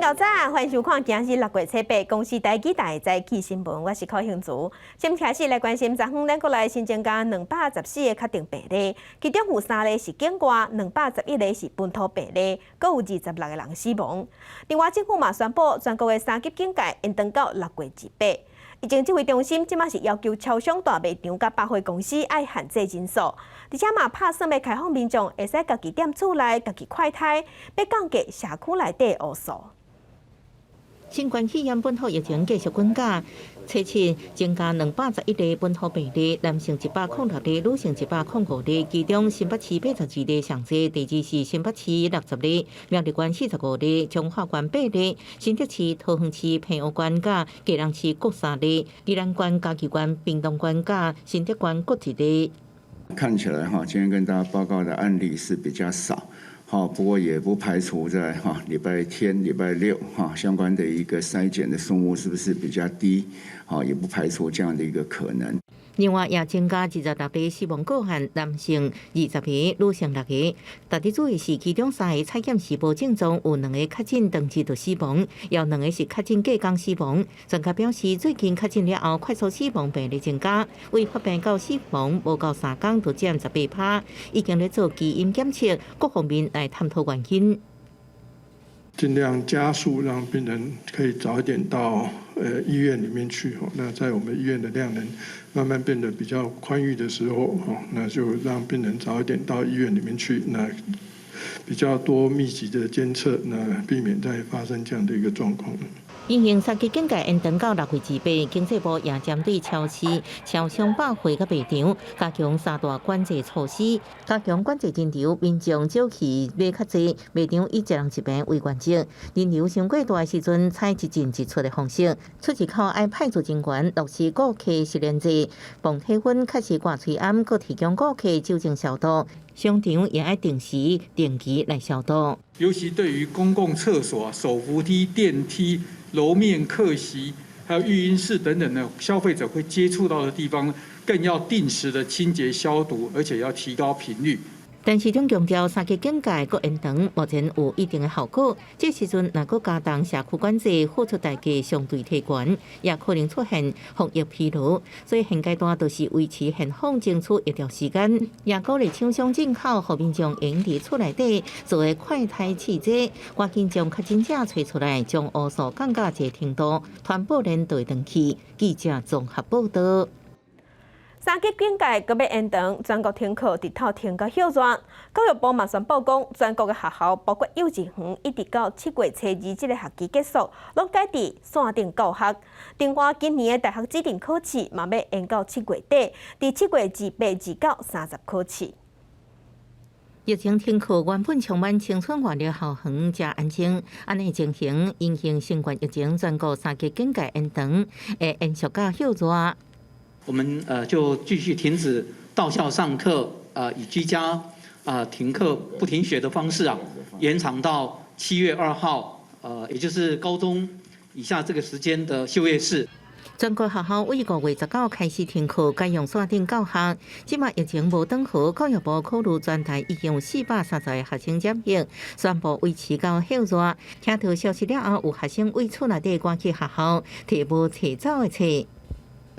早安，歡迎收看今日6月7日公視台語台早起新聞，我是柯興竹。先開始來關心，昨昏咱國內新增加214個確診病例，其中有三例是境外，211個是本土病例，閣有26個人死亡。另外，政府嘛宣布，全國的三級警戒延長到6月28。疫情指揮中心這馬是要求超商、大賣場佮百貨公司愛限制人數，而且嘛拍算欲開放民眾會使家己踮厝內家己快篩，欲降低社區內底烏數。新冠肺炎本土疫情繼續滾價，初七增加211例本土病例，男性106例，女性105例，其中新北市82例上濟，第二是新北市60例，苗栗縣45例，彰化縣8例，新竹市、桃園市、澎湖縣佮基隆市各3例，宜蘭縣、嘉義縣、屏東縣佮新竹縣各1例。看起來哈，今天跟大家報告的案例是比較少。好，不過也不排除在哈禮拜天、禮拜六哈相關的一個篩檢的數目是不是比較低？好，也不排除這樣的一個可能。另外，也增加26例死亡個案，男性20個，女性6個。特別注意是，其中三個採檢時無症狀，有兩個確診當日就死亡，有兩個是確診隔工死亡。專家表示，最近確診了後，快速死亡病例增加，為發病到死亡無夠3工就佔18%，已經咧做基因檢測，各方面來探討原因。盡量加速，讓病人可以早一點到醫院裡面去。那在我們醫院的量能慢慢變得比較寬裕的時候，那就讓病人早一點到醫院裡面去，那比較多密集的監測，那避免再發生這樣的一個狀況。因應三級警戒延長到6月28，經濟部也針對超市、超商、百貨佮賣場加強三大管制措施，加強管制人流，民眾少去買較濟，賣場以一人一瓶為原則，人流傷過大的時陣，採一進一出的方式，出入口愛派駐人員落實顧客實聯制，磅體溫確實掛喙罨，閣提供顧客酒精消毒，商場也愛定時定期來消毒。尤其對於公共廁所、手扶梯、電梯、樓面客席，還有育嬰室等等的消費者會接觸到的地方，更要定時的清潔消毒，而且要提高頻率。陳時中強調，三級警戒閣延長，目前有一定的效果。這時陣若閣加重社區管制，付出代價相對提懸，也可能出現防疫疲勞。所以現階段就是維持現況，爭取一段時間。也鼓勵廠商進口，予民眾會用佇厝內底做的快篩試劑，趕緊將確診者揣出來，將烏數降到一個程度，傳播鏈就會斷去。記者綜合報道。三級警戒閣欲延長，全國停課直透停到歇熱。教育部嘛宣布講，全國的學校，包括幼稚園，一直到7月初2這个學期結束，攏改佇線頂教學。另外，今年的大學指定考試嘛欲延到七月底，佇7月28、29、30考試。疫情停課，原本充滿青春活力校園誠安靜，按呢情形，因應新冠疫情全國三級警戒延長，會延續到歇熱。我們就繼續停止到校上課，以居家停課不停學的方式啊，延長到7月2號，也就是高中以下這個時間的休業式。全國學校為5月19開始停課，改用線頂教學。這馬疫情無轉好，教育部考慮全台已經有430個學生染疫，宣布維持到歇熱。聽到消息了後，有學生為厝內底趕去學校，提無揣走的冊。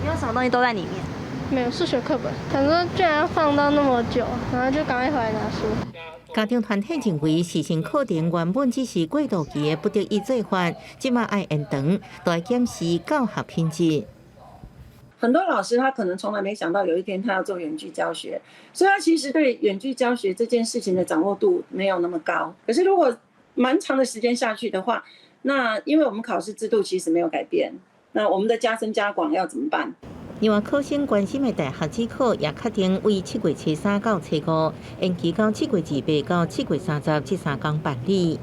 有什麼東西都在裡面？沒有數學課本，想說居然要放到那麼久，然後就趕快回來拿書。家長團體認為，視訊課程原本只是過渡期的不得已做法，這馬愛延長，都愛檢視教學品質。很多老師他可能從來沒想到有一天他要做遠距教學，所以他其實對遠距教學這件事情的掌握度沒有那麼高。可是如果蠻長的時間下去的話，那因為我們考試制度其實沒有改變，那我們的加深加廣要怎麼辦？另外，考生關心的大學指考也確定為7月初三到初五延期到7月28到7月30這3工辦理。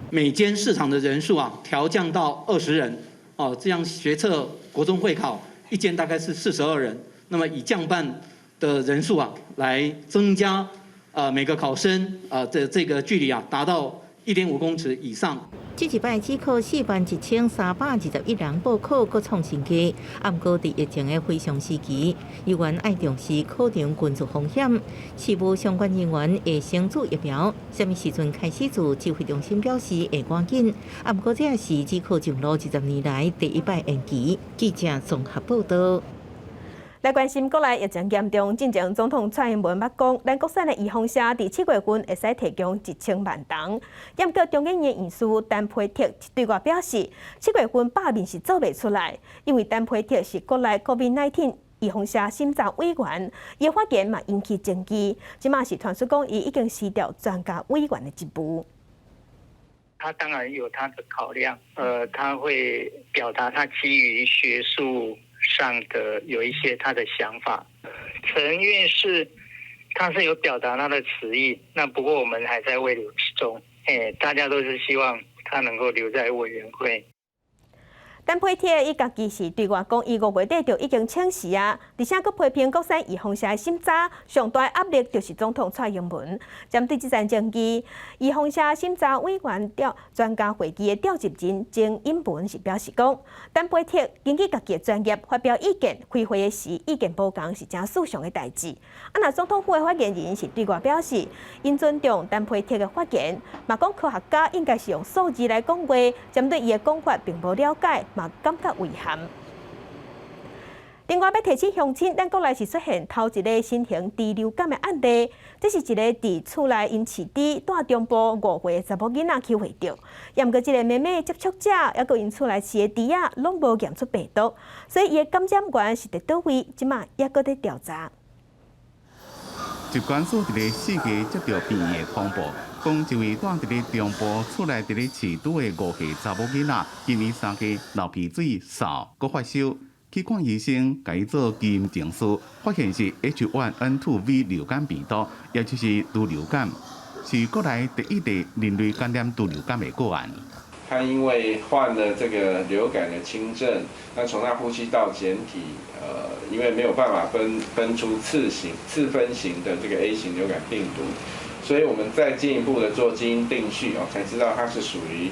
每間試場的人數啊，調降到20人，哦，這樣學測國中會考一間大概是42人，那麼以降半的人數啊，來增加每個考生啊的這個距離啊，達到1.5公尺以上。這一擺指考41,321人報考，閣創新低。啊，毋過佇疫情的非常時期，猶原愛重視考場群聚風險。市務相關人員會先注疫苗，啥物時陣開始做？指揮中心表示會趕緊。啊，毋過這也是指考上路20年來第一擺延期。記者綜合報道。來關心國內疫情嚴重，進前總統蔡英文捌講，咱國產的預防射佇7月份會使提供1000萬筒。毋過中研院院士陳培哲對外表示，7月份罷免是做袂出來，因為陳培哲是國內 COVID-19 預防射審查委員，伊發言嘛引起爭議，這馬是傳出講伊已經辭掉專家委員的職務。他當然有他的考量，他會表達他基於學術上的有一些他的想法。陳院士他是有表達他的辭意，那不過我們還在慰留之中，大家都是希望他能夠留在委員會。陳培哲伊家己是對外講，伊5月底就已經請辭啊，而且閣批評國產預防射的審查上大壓力就是總統蔡英文。針對這層爭議，預防射審查委員調專家會議的召集人曾穎文是表示講，陳培哲根據家己的專業發表意見，開會的時意見無仝是誠正常的代誌。啊，若總統府的發言人是對外表示，𪜶尊重陳培哲的發言，嘛講科學家應該是用數字來講話，針對伊的講法並無了解，嘛感覺遺憾。另外，欲提醒鄉親，咱國內是出現頭一個新型豬流感的案例。這是一個佇厝內𪜶飼豬蹛中部5歲的查某囡仔去患著，毋過這個妹妹接觸者，猶閣𪜶厝內飼的豬仔，攏無驗出病毒，所以伊的感染源是佇佗位，這馬猶閣佇調查。疾管署佇咧4月接著病院的通報，講一位蹛佇咧中部厝內佇咧飼豬的5歲查某囡仔，今年3月流鼻水、嗽、閣發燒，去看醫生，共伊做基因定序，發現是 H1N2V 流感病毒，也就是豬流感，是國內第一例人類感染豬流感的個案。他因為患了這個流感的輕症，那從他呼吸道檢體，因為沒有辦法分出次型、次分型的這個 A 型流感病毒，所以我們再進一步的做基因定序哦，才知道它是屬於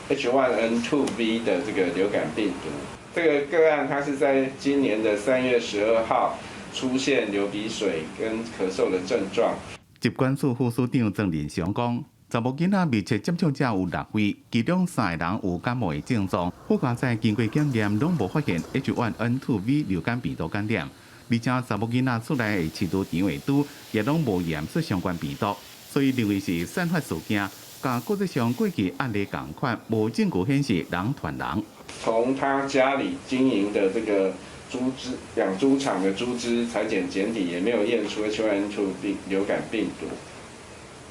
H1N2V 的這個流感病毒。這個個案它是在今年的3月12號出現流鼻水跟咳嗽的症狀。疾管署副署長曾仁祥講，查某囡仔密切接觸者有六位，其中三个人有感冒的症狀。不過在經過檢驗，攏無發現 H1N2V 流感病毒感染，而且查某囡仔厝內的飼豬場的豬也攏無驗出相關病毒，所以認為是散發事件，佮國際上過去案例仝款，無證據顯示人傳人。從他家裡經營的這個豬隻養豬場的豬隻採檢檢體，也沒有驗出 H1N2 病流感病毒。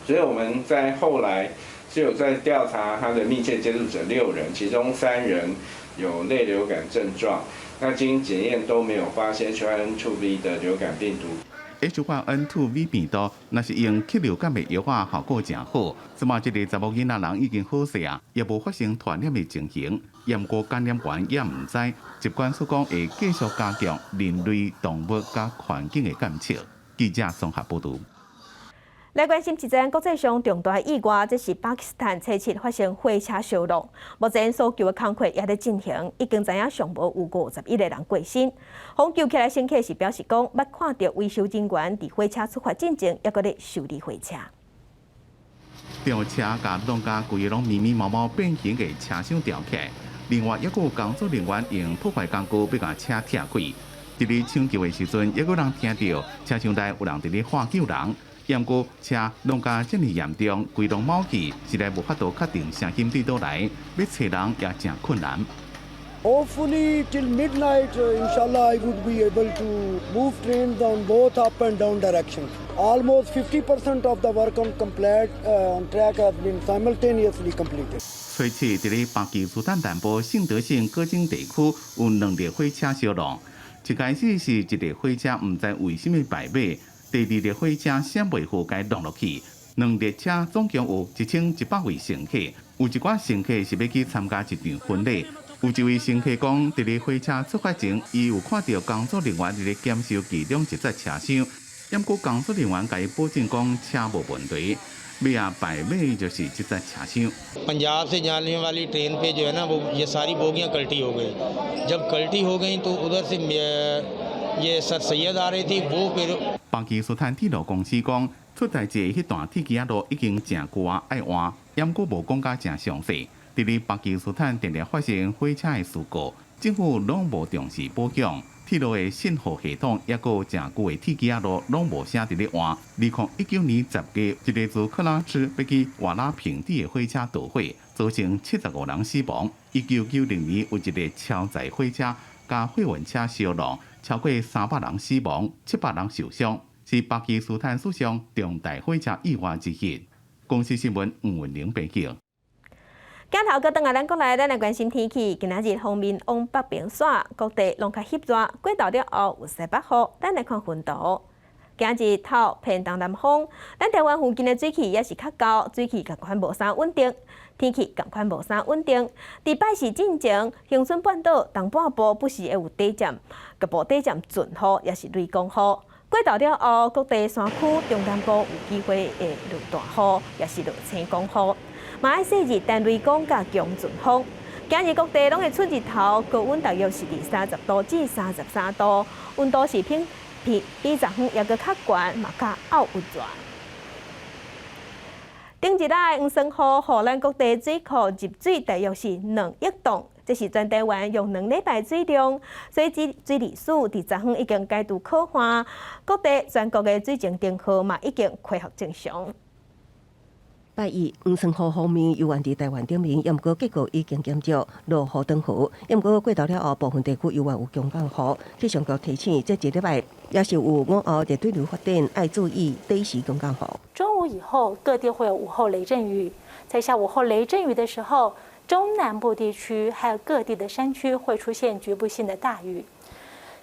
所以我們在後來是有在調查他的密切接觸者六人，其中三人有類流感症狀，那經檢驗都沒有發現 H1N2V 的流感病毒。 H1N2V 病毒，若是用去流感的藥仔，效果誠好。這馬這個查某囡仔人已經好勢啊，也無發生傳染的情形。毋過感染源也毋知。疾管署講會繼續加強人類、動物佮環境的監測。記者綜合報導。來關心一則國際上重大意外，這是巴基斯坦初七發生火車燒落，目前搜救的工作猶佇進行，已經知影上無有51個人過身。予救起來乘客是表示講，捌看著維修人員佇火車出發進前，猶閣咧修理火車。吊車共弄甲規个攏密密麻麻變形的車廂吊起來，另外猶閣有工作人員用破壞工具欲共車拆開。佇咧搶救的時陣，猶閣有人聽著車廂內有人佇咧喊救人。毋過車弄甲遮爾嚴重，規籠冒氣，實在無法度確定聲音對佗來，欲揣人也誠困難。 Hopefully till midnight, inshallah, I would be able to move trains on both up and down directions. Almost 50% of the work on complete on track has been simultaneously completed. 初七佇咧巴基斯坦南部信德省過境地區有兩列火車燒落，一開始是一列火車毋知為啥物敗尾。第二列火車閃袂赴共挵落去，兩列車總共有1100位乘客，有一寡乘客是欲去參加一場婚禮。有一位乘客講，佇咧火車出發前，伊有看著工作人員佇咧檢修其中一節車廂，毋過工作人員共伊保證講車無問題。尾仔排尾就是這節車廂。 पंजाब से जाने वाली ट्रेन पे जो है ना, वो ये सारी बोगियां कल्टी हो गई। जब कल्टी हो गई तो उधर से ये सर सैयद आ रही थी, वो फिर 巴基斯坦鐵路公司講，出代誌彼段鐵枝仔路已經誠久啊愛換，猶閣無講甲誠詳細。佇咧巴基斯坦定定發生火車的事故，政府攏無重視保養，鐵路的信號系統，抑閣誠舊的鐵枝仔路攏無啥佇咧換。2019年10月，一个自克拉赤欲去瓦拉平地的火車導火，造成75人死亡。1990年有一个超載火車佮貨運車相撞，超過300人死亡，700人受傷，是巴基斯坦史上重大火車意外之一。公視新聞吳文玲編輯。鏡頭閣轉來咱國內，咱來關心天氣。今仔日鋒面往北邊徙，各地攏較翕熱。過晝了後有西北雨，咱來看雲圖。今日透偏東南風，咱台灣附近的水汽也是較厚，水汽仝款無啥穩定，天氣仝款無啥穩定。佇拜四進前，恆春半島東半部不時會有短暫，局部短暫陣雨，抑是雷公雨。過晝了後，各地山區中南部有機會會落大雨，抑是落青光雨。嘛愛細膩等雷公佮強陣風。今日各地攏會出日頭，高溫大約是佇30度至33度，溫度是偏比昨昏猶閣較懸，嘛較漚熱。頂一禮黃酸雨，予咱各地水庫入水大約是2億噸，這是全台灣用2禮拜水量。所以水利署佇昨昏已經解除洘旱，各地全國的水情燈號嘛已經恢復正常。拜一，黃酸雨鋒面猶原佇台灣頂面，毋過結果已經減少，落雨轉好。毋過過晝了後，部分地區猶原有強降雨。氣象局提醒，這一禮拜也是有午後熱對流發展，愛注意短時強降雨。中午以後，各地會有午後雷陣雨。在下午後雷陣雨的時候，中南部地區還有各地的山區會出現局部性的大雨。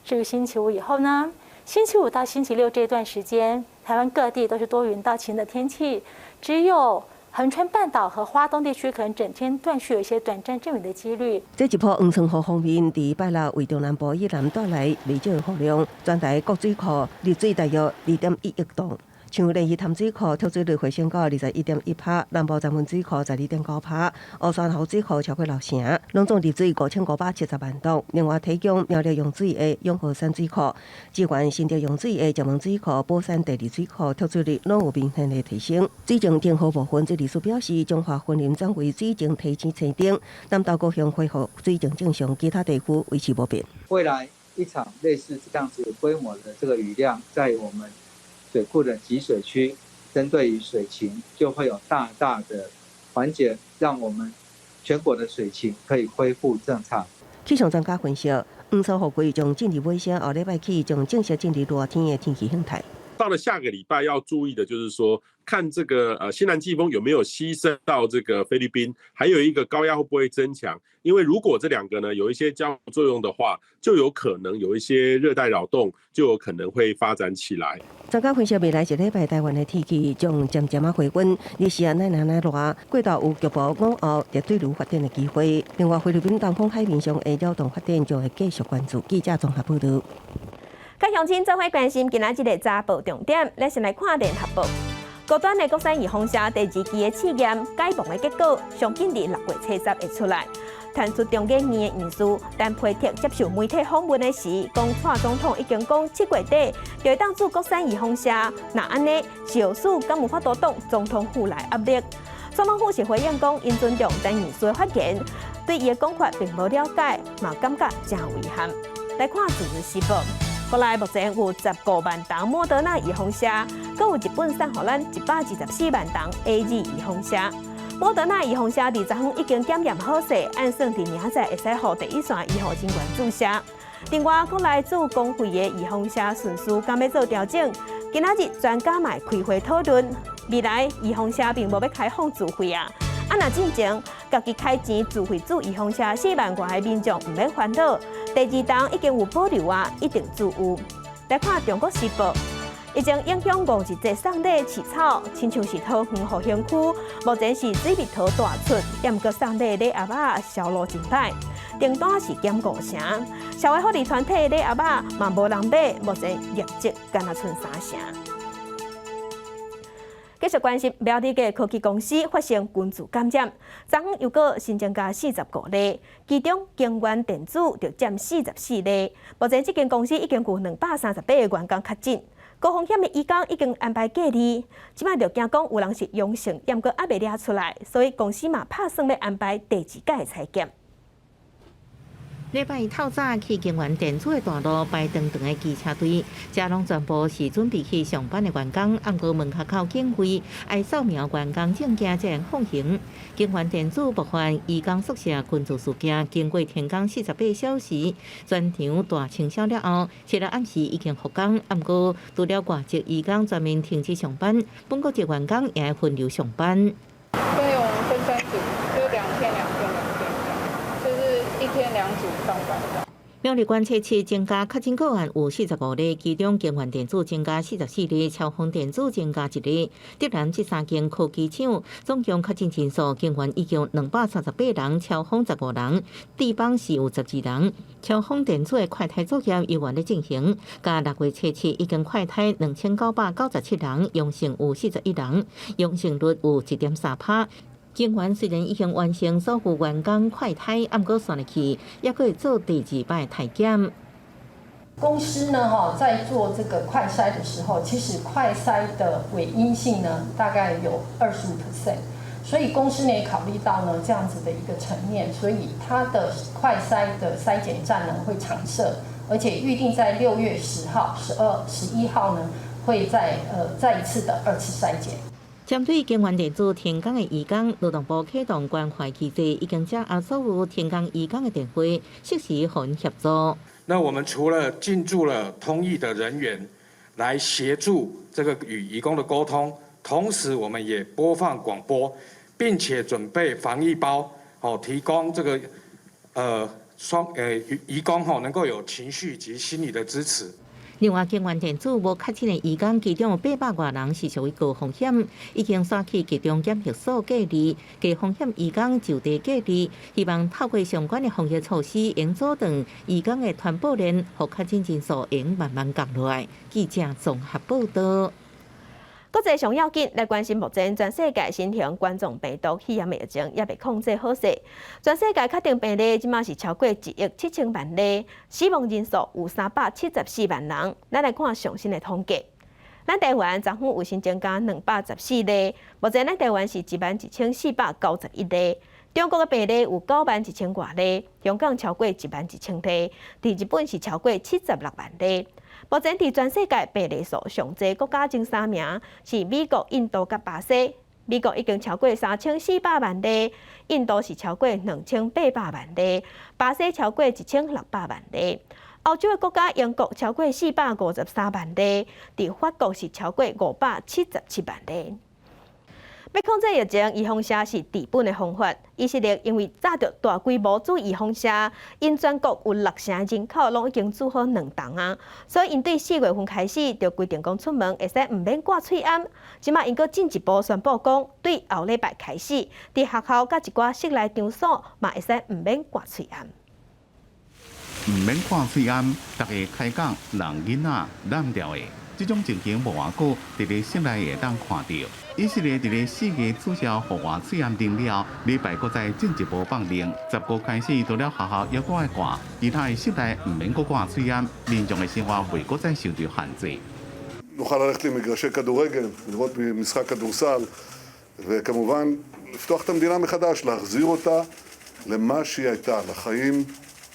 至於星期五以後呢？星期五到星期六這段時間，台灣各地都是多雲到晴的天氣，只有恆春半島和花東地區可能整天斷續有一些短暫陣雨的幾率。這一波黃酸雨鋒面，佇拜六為中南部以南帶來袂少雨量，全台各水庫入水大約2.1億噸。像蓮魚潭水庫蓄水率回升到21.1%，南部鄒文水庫12.9%，烏山頭水庫超過六成，攏總入水5570萬噸。另外，提供苗栗用水的永和山水庫、支援新竹用水的石門水庫、寶山第二水庫蓄水率攏有明顯的提升。水情燈號部分，水利署表示，彰化雲林轉為水情提醒青燈，南投高雄恢復水情正常，其他地區維持無變。未來一場類似這樣子規模的這個雨量，在我們水庫的集水區，針對於水情就會有大大的緩解，讓我們全國的水情可以恢復正常。氣象專家分析，黃酸雨季將進入尾聲，後禮拜起將正式進入熱天的天氣形態。到了下個禮拜要注意的就是說，看這個西南季風有沒有西伸到這個菲律賓，還有一個高壓會不會增強？因為如果這兩個呢有一些交互作用的話，就有可能有一些熱帶擾動，就有可能會發展起來。專家分析，未來一禮拜台灣的天氣將漸漸仔回溫，日時啊乃涼乃熱，過晝有局部午後熱對流發展的機會。另外，菲律賓東方海面上的擾動發展將會繼續關注。記者綜合報導。佮鄉親做伙關心今仔日的早報重點，咱先來看聯合報。高端的國產預防射第二期的試驗解盲的結果，上緊佇6月初10會出來。傳出中研院的院士陳培特接受媒體訪問的時，講蔡總統已經講7月底就會當注國產預防射，若按呢，邵氏敢有法度擋總統府來壓力？總統府是回應講，𪜶尊重陳院士的發言，對伊的講法並無了解，嘛感覺誠遺憾。來看《自由時報》。國內目前有15萬筒莫德納預防射，閣有日本送予咱124萬筒 AZ 預防射。莫德納預防射佇昨昏已經檢驗好勢，按算佇明仔載會使予第一線醫護人員注射。另外，國內注公費的預防射順序敢欲做調整？今仔日專家嘛會開會討論，未來預防射並無欲開放自費啊！啊，若進前家己開錢自費注預防射4萬外的民眾毋免煩惱。第二筒已經有保留啊，一定注有。來看《中國時報》，疫情影響五日節送禮飼草，親像是桃園復興區，目前是水蜜桃大出，毋過送禮禮盒仔銷路真歹，訂單是減五成。社會福利團體禮盒仔嘛無人買，目前業績干焦賰三成。繼繼續關心苗栗的科技公司發生群聚感染，昨昏又閣新增加45例，其中京元電子就佔44例。目前這間公司已經有238個員工確診，高風險的移工已經安排隔離。這擺就驚講有人是陽性，毋過猶未掠出來，所以公司嘛拍算欲安排第二擺的採檢。禮拜透早去京元電子的大樓排長長的機車隊，遮攏全部是準備去上班的員工。毋過門口警衛愛掃描員工證件才會放行。京元電子爆發移工宿舍群聚事件，經過停工48小時，全場大清掃了後，七日暗時已經復工。毋過除了外籍移工全面停止上班，本國籍員工也會分流上班。對，我們分三組，就2天2天2天，就是一天2組上班。苗栗縣測試增加確診個案有45例，其中京元電子增加44例，超風電子增加1例。竹南這三間科技廠總共確診人數，京元已經238人，超風15人，智邦是有12人。超風電子的快篩作業猶原咧進行，佮6月初7已經快篩2997人，陽性有41人，陽性率有1.3趴。京元雖然已經完成所有員工快篩，毋過紲落去，猶閣會做第二擺篩檢。公司呢，哈，在做這個快篩的時候，其實快篩的偽陰性呢，大概有25%，所以公司呢也考慮到呢這樣子的一個層面，所以它的快篩的篩檢站呢會常設，而且預定在6月10號、12、11號呢會再一次的二次篩檢。針對京元電子停工的移工，勞動部啟動關懷機制，已經接予所有停工移工的電話，適時予𪜶協助。那我們除了進駐了通譯的人員來協助這個與移工的溝通，同時我們也播放廣播，並且準備防疫包，哦，提供這個雙移工吼能夠有情緒及心理的支持。另外，京元電子無確診的移工，其中有800外人是屬於高風險，已經徙去集中檢疫所隔離。低風險移工就地隔離，希望透過相關的防疫措施，會阻斷移工的傳播鏈，予確診人數會慢慢降落來。記者綜合報道。國際上要緊來關心，目前全世界新型冠狀病毒肺炎疫情猶未控制好勢，全世界確診病例這馬是超過1億7000萬例，死亡人數有374萬人。咱來看上新的統計，咱台灣昨昏有新增加214例，目前咱台灣是11,491例。中國的病例有9萬1千外例，香港超過1萬1千例，佇日本是超過76萬例。目前佇全世界病例數上濟國家前三名是美國、印度佮巴西。美國已經超過3400萬例，印度是超過2800萬例，巴西超過1600萬例。歐洲的國家英國超過453萬例，佇法國是超過577萬例。欲控制疫情，預防射是治本的方法。以色列因為紮著大規模注預防射，𪜶全國有6成人口攏已經注好兩針啊，所以𪜶對4月份開始就規定講出門會使毋免掛喙罨。這馬𪜶閣進一步宣布講，對後禮拜開始，佇學校佮一寡室內場所嘛會使毋免掛喙罨。毋免掛喙罨，逐家開講，人囡仔攬牢的。這種情形無偌久，佇咧室內會當看著。以色列佇咧4月取消戶外喙罨令了，禮拜閣再進一步放令，15開始除了學校猶閣愛掛，其他的室內毋免閣掛喙罨，民眾的生活袂閣再受著限制。 נוכל ללכת למגרשי כדורגל, לראות משחק כדורסל, וכמובן לפתוח את המדינה מחדש, להחזיר אותה למה שהיא הייתה, לחיים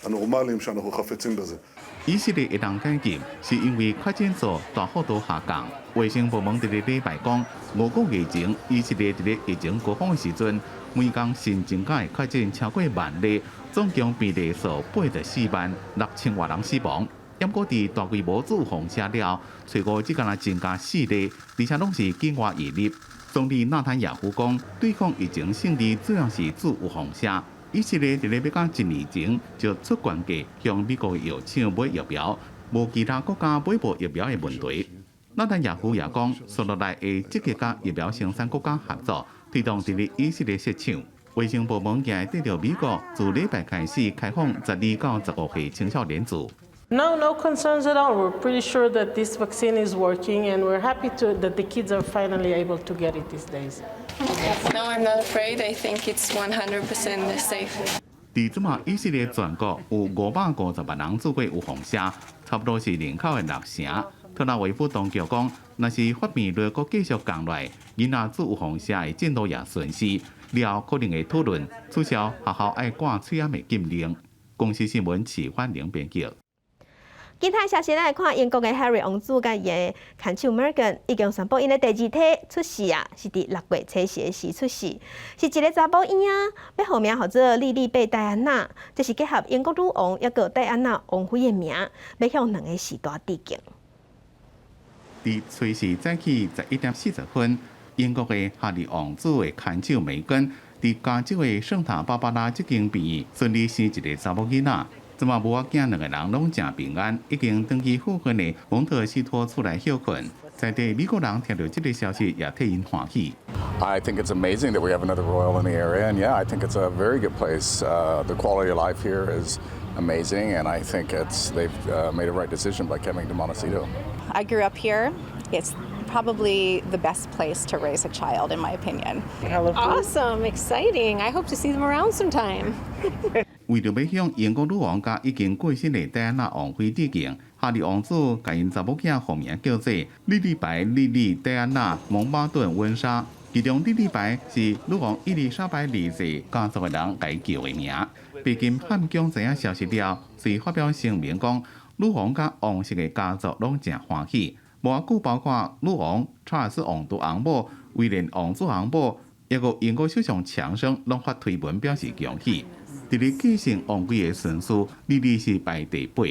הנורמליים שאנחנו חפצים בזה. 以色列會當解禁，是因為確診數大幅度下降。衛生部門佇咧禮拜講，5個月前，以色列佇咧疫情高峰的時陣，每工新增加的確診超過萬例，總共病例數84萬6千外人死亡。毋過佇大規模注放射了，初五只敢若增加4例，而且攏是境外移入。總理納坦雅胡講，對抗疫情勝利主要是注預防射。以色列佇咧欲到一年前就出懸價向美國藥廠買疫苗，無其他國家買無疫苗的問題。納坦雅胡也講，紲落來會積極佮疫苗生產國家合作，推動佇咧以色列設廠。衛生部門也得著美國自禮拜開始開放12到15歲青少年注。No, no concerns at all. We're pretty sure that this vaccine is working, and we're happy that the kids are finally able to get it these days. No, I'm not afraid. I think it's 100% safe. 佇這馬以色列全國有550萬人注過預防射，差不多是人口的六成。特拉維夫當局講，若是發病率閣繼續降落來，囡仔注預防射的進度也順勢，了後可能會討論取消學校愛掛喙罨的禁令。公視新聞齊歡玲編輯。其他消息，咱來看英國的 Harry 王子佮伊的牽手 Meghan 已經宣布𪜶的第二胎出世啊，是佇6月初四的時出世，是一個查某嬰仔，欲號名號做莉莉貝戴安娜，這是結合英國女王抑閣戴安娜王妃的名，欲向兩个時代致敬。佇初四早起11點40分，英國的哈利王子的牽手梅根，佇加州的聖塔芭芭拉這間病院順利生一个查某囡仔。這馬母仔囝兩个人攏誠平安，已經轉去附近的蒙特西托厝內歇睏。在地美國人聽著這个消息，也替𪜶歡喜。 I think it's amazing that we have another royal in the area, and yeah, I think it's a very good place. The quality of life here is amazing, and I think it's they've made a right decision by coming to Montecito. I grew up here. It's probably the best place to raise a child, in my opinion. Awesome, exciting. I hope to see them around sometime. 為著欲向英國女王佮已經過身的戴安娜王妃致敬，哈利王子共𪜶查某囝號名叫做莉莉白、莉莉戴安娜蒙巴頓溫莎，其中莉莉白是女王伊麗莎白二世家族的人共伊叫的名。白金漢宮知影消息了，隨發表聲明講，女王佮王室的家族攏誠歡喜。無偌久，包括女王查爾斯王儲翁某、威廉王子翁某，抑閣英國首相強生攏發推文表示恭喜。佇咧繼承王位的順序，莉莉是排第八。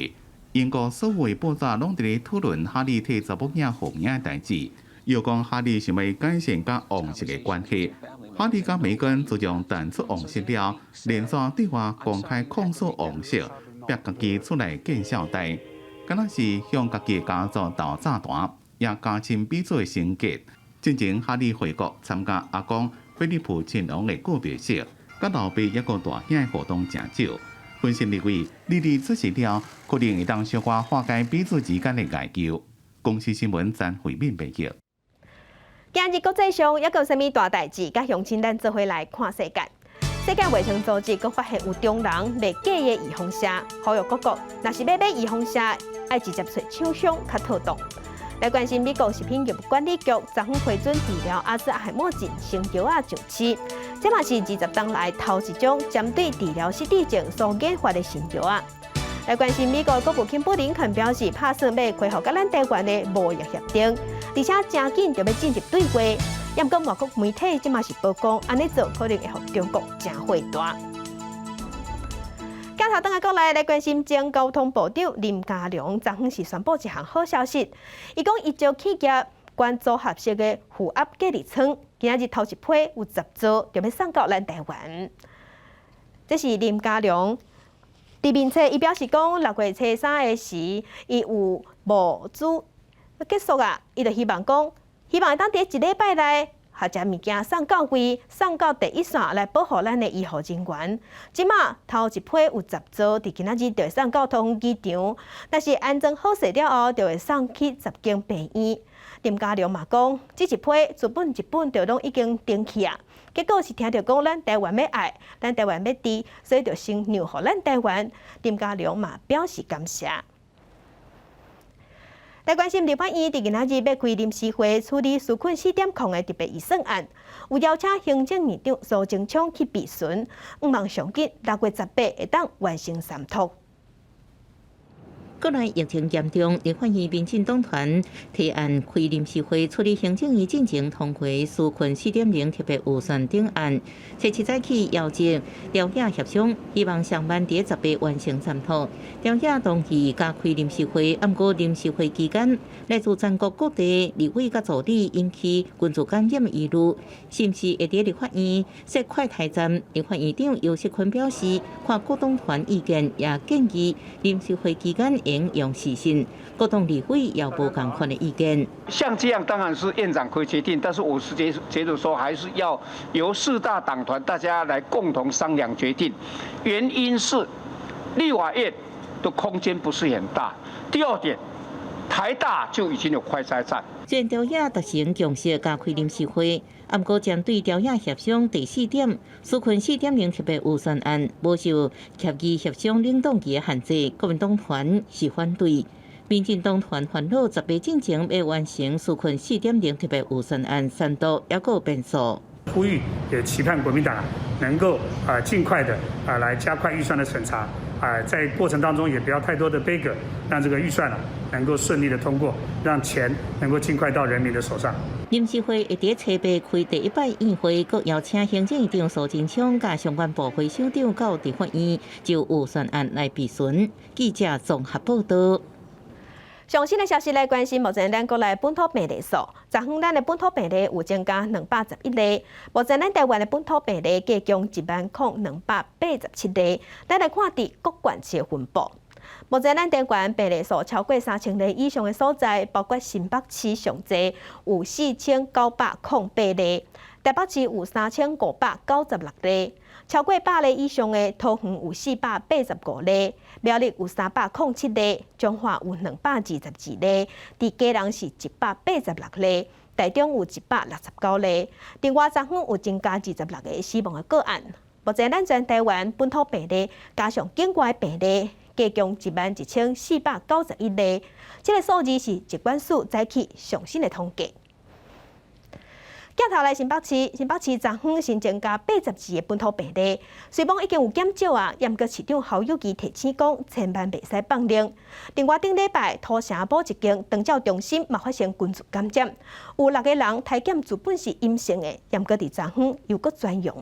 英國所有的報紙攏佇咧討論哈利替查某囝號名的代誌，又講哈利想欲改善佮王室的關係。哈利佮梅根自從淡出王室了，連續對外公開控訴王室，逼家己出來見少代，敢若是向家己的家族投炸彈，也加深彼此的成見。進前哈利回國參加阿公菲利普親王的告別式。佮老爸抑閣大兄的互動誠少，分析認為，莉莉出世了，可能會當小可化解彼此之間的代溝。公視新聞詹慧敏編輯。今日國際上抑閣有啥物大代誌？佮鄉親咱做伙來看世界。世界衛生組織閣發現有中人賣假的預防射，呼籲各國，若是欲買預防射，愛直接揣廠商較妥當。來關心美國食品藥物管理局昨昏批准治療阿茲海默症新藥仔上市，這嘛是20冬來頭一種針對治療失智症所研發的新藥仔。來關心美國國務卿布林肯表示，拍算欲恢復佮咱台灣的貿易協定，而且誠緊就欲進入對話。毋過外國媒體這嘛是報講，按呢做可能會予中國誠火大。鏡頭轉來國內來關心前交通部長林佳龍，昨昏是宣布一項好消息，伊講伊招企業捐組合式的負壓隔離艙，今仔日頭一批有10座，就欲送到咱台灣。這是林佳龍佇面冊，伊表示講6月初3的時，伊有募資結束啊，伊就希望講，希望會當佇一禮拜內。予這物件送到位，送到第一線來保護咱的醫護人員。這馬頭一批有10座，佇今仔日就會送到桃園機場。若是安裝好勢了後，就會送去10間病院。林佳龍嘛講，這一批資本一本就攏已經登去啊。結果是聽著講咱台灣欲愛，咱台灣欲治，所以就先讓予咱台灣。林佳龍嘛表示感謝。來關心立法院佇今仔日欲開臨時會處理紓困4.0的特別預算案，有邀請行政院長蘇貞昌去備詢，向望上緊6月18會當完成三讀。國內疫情嚴重，立法院民進黨團提案開臨時會處理行政院進前通過紓困4.0特別預算頂案，初七早起邀集朝野協商，希望上慢佇18完成三讀。朝野同意加開臨時會，毋過臨時會期間，來自全國各地立委佮助理引起群組感染疑慮，是毋是會佇立法院設快篩站？立法院長游錫堃表示，看各黨團意見，也建議臨時會期間應用視訊，各黨立委也無仝款的意見。像這樣當然是院長可以決定，但是我是覺得說，還是要由四大黨團大家來共同商量決定。原因是立法院的空間不是很大。第二點，台大就已經有快篩站。雖然朝野達成共識，加開臨時會，毋過針對朝野協商第四點，紓困4.0特別預算案，無受協議協商冷凍期的限制，國民黨團是反對。民進黨團煩惱10日進前欲完成紓困四點零特別預算案，三度猶閣有變數。呼籲也期盼國民黨能夠啊盡快的啊來加快預算的審查，啊在過程當中也不要太多的杯葛，讓這個預算啊能夠順利的通過，讓錢能夠盡快到人民的手上。臨時會會佇初八開第一擺院會，閣邀請行政院長蘇貞昌佮相關部會首長到立法院就預算案來備詢。記者綜合報道。上新的消息來關心，目前咱國內本土病例數，昨昏咱的本土病例有增加211例，目前咱台灣的本土病例計共10,287例。咱來看佇各縣市的分布。目前咱台灣病例數超過3000例以上的所在，包括新北市上濟有4908例，台北市有3596例。超過100例以上的桃園有485例，苗栗有307例，彰化有222例，佇基隆是186例，台中有169例。另外，昨昏有增加26個死亡的個案。目前咱全台灣本土病例加上境外病例，計共11,491例。這個數字是疾管署早起上新的統計。鏡頭來新北市，新北市昨昏新增加82個本土病例，雖罔已經有減少啊，毋過市長侯友宜提醒講，千萬袂使放任。另外頂禮拜土城某一間長照中心嘛發生群聚感染，有六個人篩檢自本是陰性的，毋過佇昨昏又閣轉陽。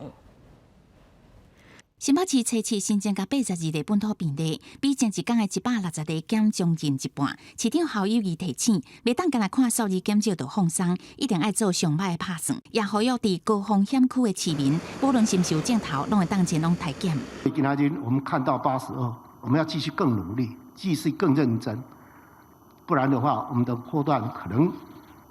新北市初七新增加82例本土病例，比前一工的160例減將近一半。市長侯友宜提醒，袂當干焦看數字減少就放鬆，一定愛做上歹的拍算。也呼籲佇高風險區的市民，無論是毋是有症頭，攏會當前往篩檢。今仔日我們看到82，我們要繼續更努力，繼續更認真，不然的話，我們的波段可能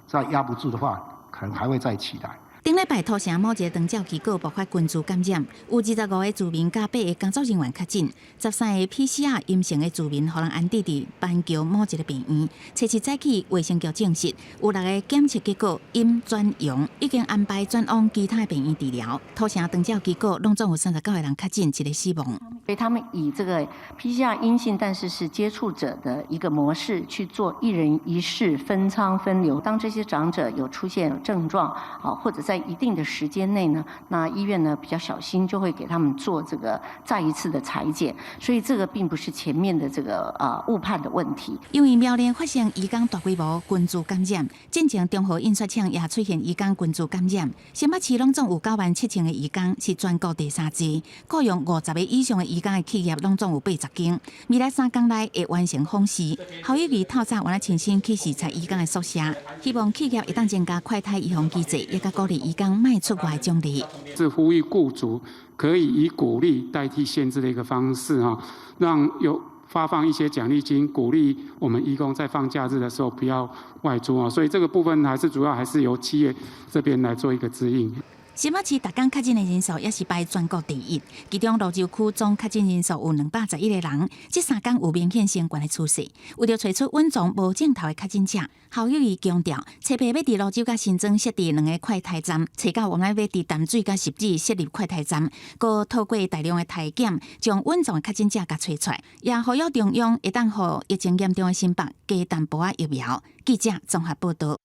再壓不住的話，可能還會再起來。頂禮拜土城某一個長照機構爆發群聚感染，有25個住民佮八個工作人員確診，13個 PCR 陰性的住民予人安置佇板橋某一個病院。初七早起衛生局證實，有六個檢測結果陰轉陽，已經安排轉往其他病院治療。土城長照機構攏總有39個人確診，一個死亡。所以他們以這個 PCR 陰性，但是是接觸者的一個模式去做一人一室分艙分流。當這些長者有出現症狀，啊，或者在一定的時間內呢，那醫院呢比較小心，就會給他們做這個再一次的採檢。所以這個並不是前面的這個啊誤判的問題。因為苗栗發生移工大規模群聚感染，進前中和印刷廠也出現移工群聚感染。新北市攏總有9萬7千個移工，是全國第三濟，僱傭50個以上的移工的企業攏總有80間。未來3工內會完成訪視。侯友宜透早猶親身去視察移工的宿舍，希望企業會當增加快篩預防機制，也佮鼓勵移工莫出外獎勵。是呼籲僱主可以以鼓勵代替限制的一個方式，哈，讓有發放一些獎勵金，鼓勵我們移工在放假日的時候不要外出啊。所以這個部分還是主要還是由企業這邊來做一個指引。新北市逐工確診的人數也是排全國第一，其中蘆洲區總確診人數有211個人，這3工有明顯升懸的趨勢。為著揣出隱藏無症頭的確診者，侯友宜強調，初八欲佇蘆洲佮新莊設置兩個快篩站，初九我們欲佇淡水佮汐止設立快篩站，閣透過大量的篩檢，將隱藏的確診者共揣出來，也呼籲中央會當予疫情嚴重的新北加淡薄仔疫苗。記者綜合報道。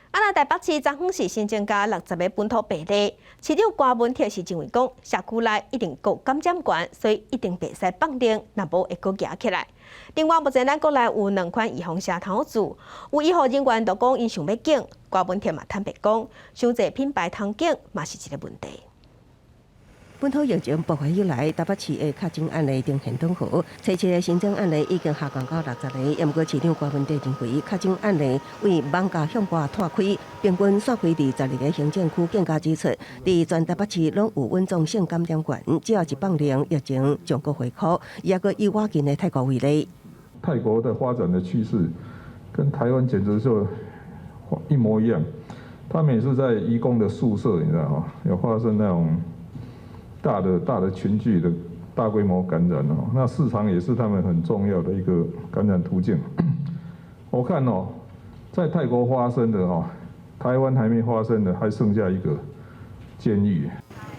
啊，那台北市昨昏是新增加60個本土病例，市長柯文哲是認為講，社區內一定閣感染懸，所以一定袂使放任，若無會閣夯起來。另外，目前咱國內有兩款預防瀉通注，有醫護人員就講𪜶想欲揀，柯文哲嘛坦白講，傷濟品牌通揀嘛是一個問題。本土疫情爆發以來，台北市的確診案例呈現轉好，初七的新增案例已經下降到60個。毋過市長柯文哲認為，確診案例為網架向外湠開，平均散開佇12個行政區，更加指出，佇全台北市攏有隱藏性感染源，只要一放任，疫情將閣回箍。伊猶閣以倚近的泰國為例，泰國的發展的趨勢跟台灣簡直就一模一樣，他們也是在移工的宿舍，你知道嗎？有發生那種大的大的群聚的大規模感染哦，那市場也是他們很重要的一個感染途徑。我看哦，在泰國發生的哦，台灣還沒發生的，還剩下一個監獄。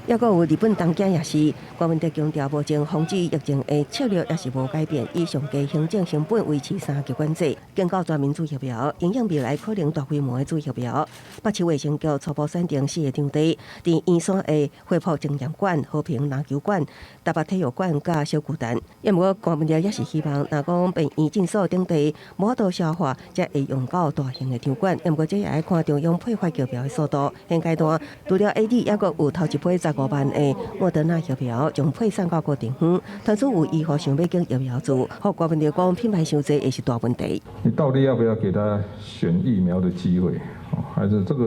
抑閣有日本東京也是，柯文哲強調，目前防止疫情的策略也是無改變，以上低行政成本維持三級管制，警告全民注疫苗，影響未來可能大規模的注疫苗。北市衛生局初步選定四个場地，佇圓山的恢復紀念館、和平籃球館、台北體育館佮小巨蛋。抑毋過柯文哲也是希望，若講病院診所等地無法度消化，才會用到大型的場館。抑毋過這也愛看中央配發疫苗的速度。現階段除了 AZ，抑閣有頭一批15萬的莫德納疫苗將配送到各地方，傳出有醫護想欲揀疫苗注，予柯文哲講品牌傷濟會是大問題。你到底要不要給他選疫苗的機會？還是這個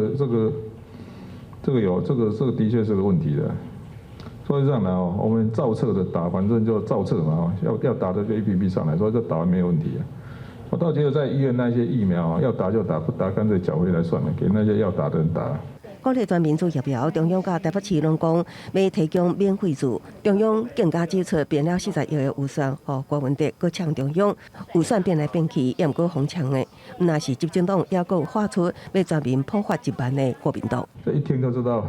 有這個的確是個問題的。所以這樣來哦，我們照冊的打，反正就照冊嘛，要打的就一批批上來，所以這打完沒有問題啊。我倒覺得在醫院那些疫苗啊，要打就打，不打乾脆繳回來算了，給那些要打的人打。鼓勵全民注疫苗，中央佮台北市攏講欲提供免費注。中央更加指出編了40億的預算，予柯文哲閣嗆中央預算變來變去，抑毋過予嗆的。若是執政黨，抑閣喊出欲全民普發1萬的國民黨。這一聽就知道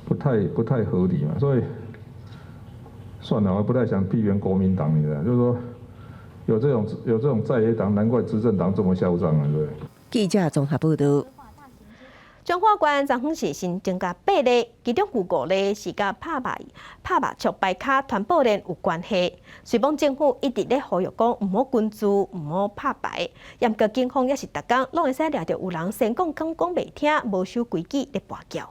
不太合理嘛，所以算了，我不太想批評國民黨，你知道，就是說有這種在野黨，難怪執政黨這麼囂張啊，對。記者綜合報導。彰化縣昨昏是新增加八例，其中有五例是佮拍麻將牌卡傳播鏈有關係。雖罔政府一直咧呼籲講毋好跟注，毋好拍牌，毋過警方也是逐工攏會使掠著有人先講講講袂聽，無守規矩咧跋筊。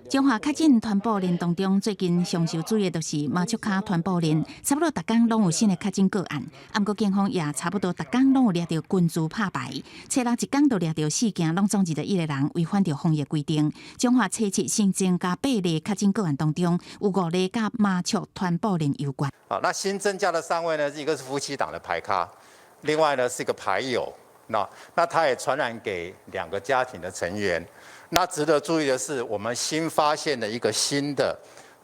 彰化確診傳播鏈當中，最近上受注意的就是麻將跤傳播鏈，差不多逐工攏有新的確診個案。毋過警方也差不多逐工攏有掠著跟注拍牌，初六一工就掠著四件，攏總21個人違反著防疫規定。彰化初七新增加八例確診個案當中，有五例佮麻將傳播鏈有關。好，那新增加的三位呢？一個是夫妻檔的牌咖，另外呢是一個牌友，那他也傳染給兩個家庭的成員。那值得注意的是，我們新發現了一個新的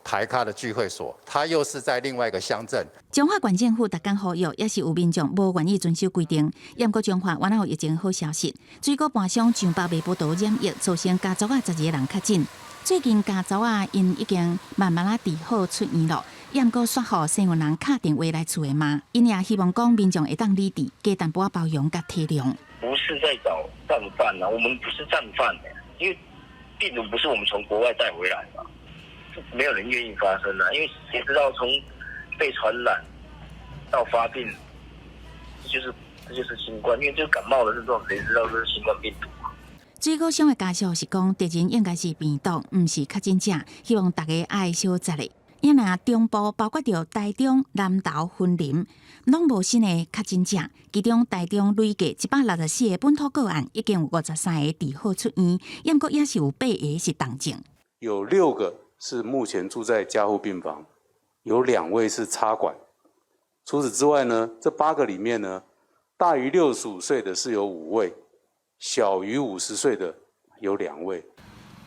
牌咖的聚會所，它又是在另外一個鄉鎮。彰化縣政府逐工呼籲，也是有民眾無願意遵守規定。毋過彰化原來有疫情好消息，水果盤商上百賣報道染疫，造成家族仔12個人確診。最近家族仔𪜶已經慢慢仔治好出院了，毋過煞予生有人敲電話來厝的罵，𪜶也希望講民眾會當理智，加淡薄仔包容佮體諒。不是在找戰犯啊，我們不是戰犯。因為病毒不是我們從國外帶回來嘛，沒有人願意發生啊。因為誰知道從被傳染到發病，這就是新冠，因為這感冒的症狀，誰知道這是新冠病毒？水果商的家屬是講，敵人應該是病毒，毋是確診者，希望大家愛小節咧。因若中部包括著台中、南投、雲林，攏無新的確診者。其中台中累計164個本土個案，已經有53個治好出院，毋過也是有八個是重症。有六個是目前住在加護病房，有兩位是插管。除此之外呢，這八個裡面呢，大於65歲的是有五位，小於50歲的有兩位。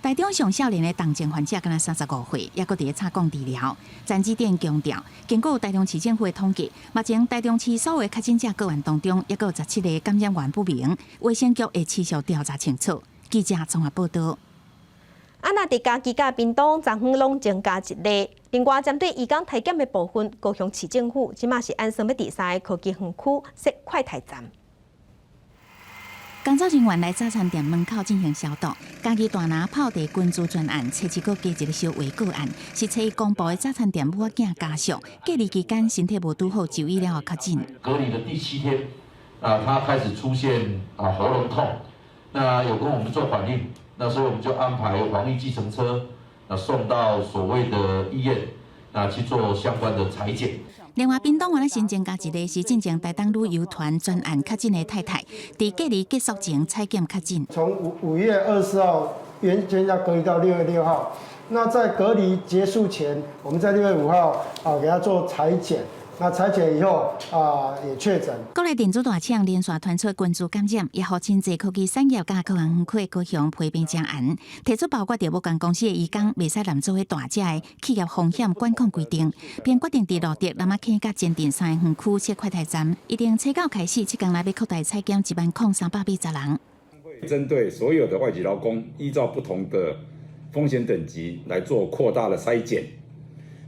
台中上少年的重症患者敢若35歲，猶閣佇咧插管治療。陳子典強調，根據台中市政府的統計，目前台中市所有確診者個案當中，猶閣有17個感染源不明，衛生局會持續調查清楚。記者綜合報道。啊，若佇嘉義佮屏東，昨昏攏增加一例。另外，針對移工篩檢的部分，高雄市政府這馬是按算欲佇三个科技園區設快篩站。工作人員來早餐店門口進行消毒。嘉義大拿炮地群聚專案，初七閣加一个相違個案，是初一公布的早餐店母仔囝家屬，隔離期間身體無拄好，就醫了後確診。隔離的第七天，啊，他開始出現啊喉嚨痛，那有跟我們做反應，那所以我們就安排防疫計程車，那送到所謂的醫院，那去做相關的採檢。另外，屏東原來新增加一例是進前台東旅遊團專案確診的太太，佇隔離結束前採檢確診。從5月24號原全家隔離到6月6號，那在隔離結束前，我們在6月5號啊給他做採檢，那採檢以後啊，也確診。國內電子大廠連續傳出群聚感染，也予真濟科技產業佮科學園區高雄批評誠嚴，提出包括著某間公司的移工袂使濫做伙大隻的企業風險管控規定，並決定佇蘆竹、楠仔坑佮前鎮三个園區設快篩站，預定初九開始，七工內欲擴大採檢10,380人。針對所有的外籍勞工，依照不同的風險等級來做擴大的篩檢。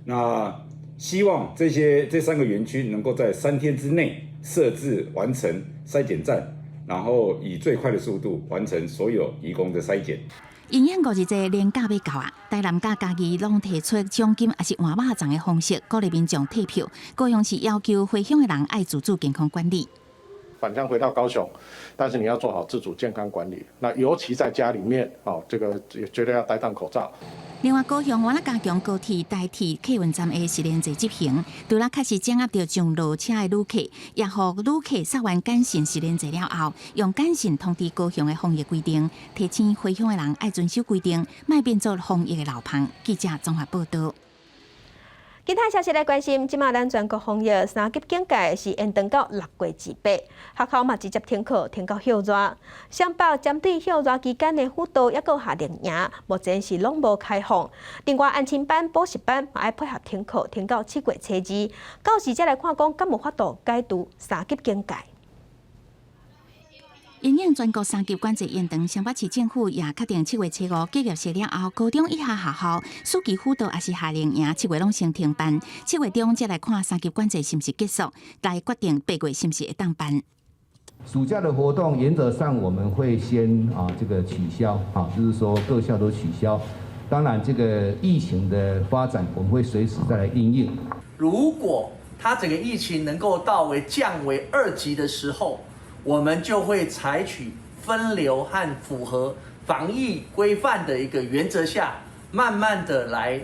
那希望這三個園區能夠在3天之內設置完成篩檢站，然後以最快的速度完成所有移工的篩檢。營養午日節連假欲到啊，台南佮嘉義攏提出獎金抑是換肉粽的方式，鼓勵民眾退票。高雄市要求回鄉的人愛自主健康管理。返鄉回到高雄，但是你要做好自主健康管理。那尤其在家裡面，哦，這個也絕對要戴上口罩。另外，高雄原來加強高鐵台鐵客運站的實聯制執行，除了確實掌握著上落車的旅客，也予旅客掃完簡訊實聯制了後，用簡訊通知高雄的防疫規定，提醒回鄉的人愛遵守規定，莫變做防疫的漏縫。記者綜合報道。其他消息來關心，這馬咱全國防疫三級警戒是延長到6月28，學校嘛直接停課，停到歇熱。雙北針對歇熱期間的輔導抑閣夏令營，目前是攏無開放。另外，安親班、補習班嘛愛配合停課，停到7月初二。到時才來看講，敢有法度解除三級警戒。因應全國三級管制延長，雙北市政府也確定7月初五結業式了後，高中以下學校暑期輔導抑是夏令營7月攏先停辦。7月中才來看三級管制是毋是結束，來決定8月是毋是會當辦。暑假的活動原則上我們會先啊這個取消啊，就是說各校都取消。當然，這個疫情的發展，我們會隨時再來因應。如果它整個疫情能夠到為降為2級的時候，我們就會採取分流和符合防疫規範的一個原則下，慢慢的來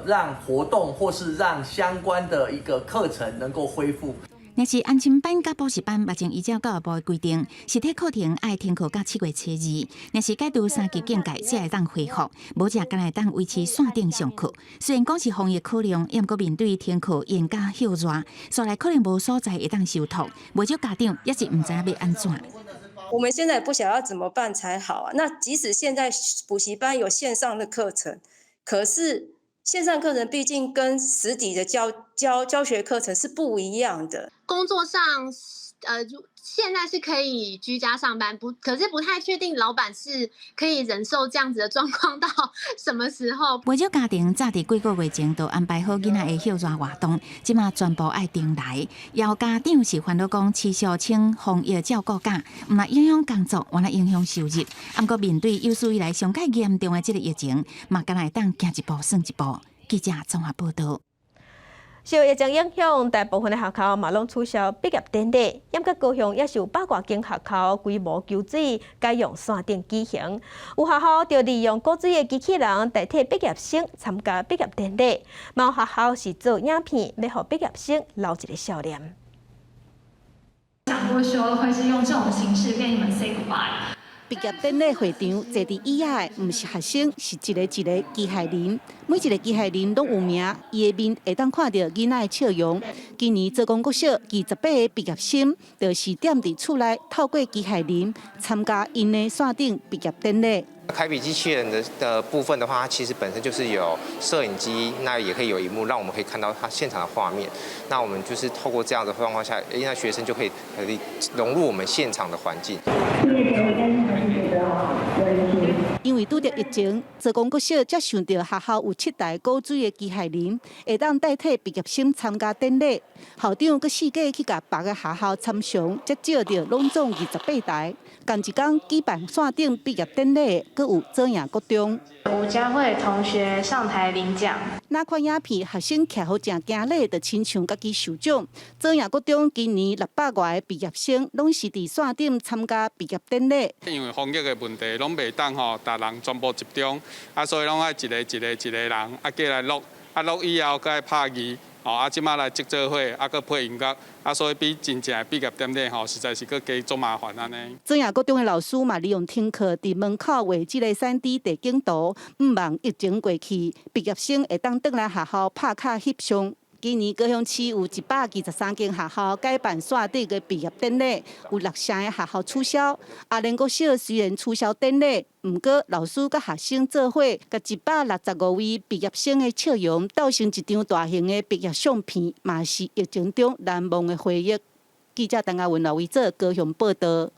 讓活動或是讓相關的一個課程能夠恢復。若是安親班佮補習班，目前依照教育部的規定，實體課程愛停課到7月初二。若是解除三級警戒，才會當恢復，無則干焦會當維持線頂上課。雖然講是防疫考量，毋過面對停課延加歇熱，煞來可能無所在會當收托，袂少家長也是毋知影欲按怎。我們現在不曉得要怎麼辦才好啊。那即使現在補習班有線上的課程，可是線上課程畢竟跟實體的教學課程是不一樣的。工作上，現在是可以居家上班，不，可是不太確定老闆是可以忍受這樣子的狀況到什麼時候。袂少家庭早佇幾個月前就安排好囡仔的歇熱活動，這馬全部愛重來。有家長是煩惱講，持續穿防疫照顧甲，毋但影響工作，還來影響收入。毋過面對有史以來上蓋嚴重的這個疫情，嘛敢若會當行一步算一步。記者綜合報道。受疫情影響，大部分的學校嘛攏取消畢業典禮。毋過高雄也是有百外間學校規模求水，改用線頂舉行。有學校就利用古錐的機器人代替畢業生參加畢業典禮。嘛有學校是做影片，欲予畢業生留一个笑臉。想過說會是用這種形式跟你們 say goodbye。畢業典禮會場坐佇椅仔的，毋是學生，是一個一個機械人。每一個機械人攏有名，伊的面會當看著囡仔的笑容。今年藻光國小28個畢業生，就是踮佇厝內透過機械人參加𪜶的線頂畢業典禮。凱比機器人的部分的話，它其實本身就是有攝影機，那也可以有螢幕，讓我們可以看到它現場的畫面。那我們就是透過這樣的狀況下，那學生就可以融入我們現場的環境。因為拄著疫情，藻光國小才想著學校有7台古錐的機械人，會當代替畢業生參加典禮。校長閣四界去共別个學校參詳，才借著攏總28台。仝一工舉辦線頂畢業典禮，閣有藻營國中。吳佳慧同學上台領獎。若看影片，學生徛予誠行禮，就親像家己受獎。藻營國中今年600外个畢業生，攏是佇線頂參加畢業典禮。因為防疫的問題，攏袂當吼，逐人全部集中，啊，所以攏愛一个一個一個人，啊，過來錄，啊，錄以後閣愛拍字，吼，啊，這馬來織做伙，啊，閣配音樂，啊，所以比真正的畢業典禮吼，實在是閣加足麻煩按呢。藻營國中的老師嘛，利用停課佇門口畫這个3D 地景圖，向望疫情過去，畢業生會當轉來學校拍卡翕相。今年高雄市有123間學校改辦線頂的畢業典禮，有六成的學校取消。阿蓮國小雖然取消典禮，毋過老師佮學生做伙，共165位畢業生的笑容鬥成一張大型的畢業相片，嘛是疫情中難忘的回憶。記者陳亞文、劉維哲高雄報道。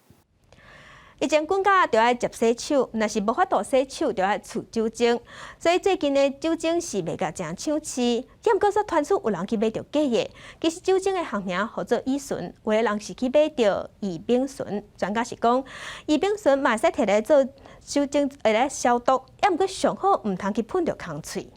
疫情滾甲著愛捷洗手，若是無法度洗手，著愛吹酒精。所以最近的酒精是賣甲誠搶市，毋過煞傳出有人去買著假的。其實酒精的學名號做乙醇，有的人是去買著異丙醇。專家是講，異丙醇嘛會使提來做酒精，會來消毒，抑毋過上好毋通去噴著空喙。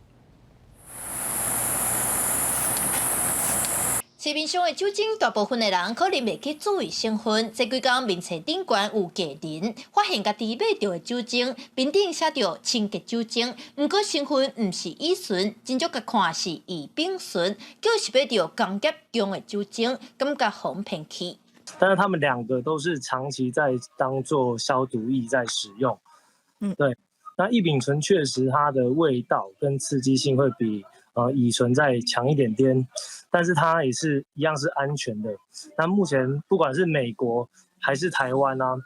市面上的酒精，大部分的人可能袂去注意成分。這幾工面冊頂懸有假人發現家己買著的酒精，面頂寫著清潔酒精，毋過成分毋是乙醇，真少共看是異丙醇，就是買著工業用的酒精，感覺予人騙去。但是他們兩個都是長期在當做消毒液在使用。對。那異丙醇確實它的味道跟刺激性會比乙醇再強一點點，但是它也是一樣是安全的。那目前不管是美國還是台灣啊，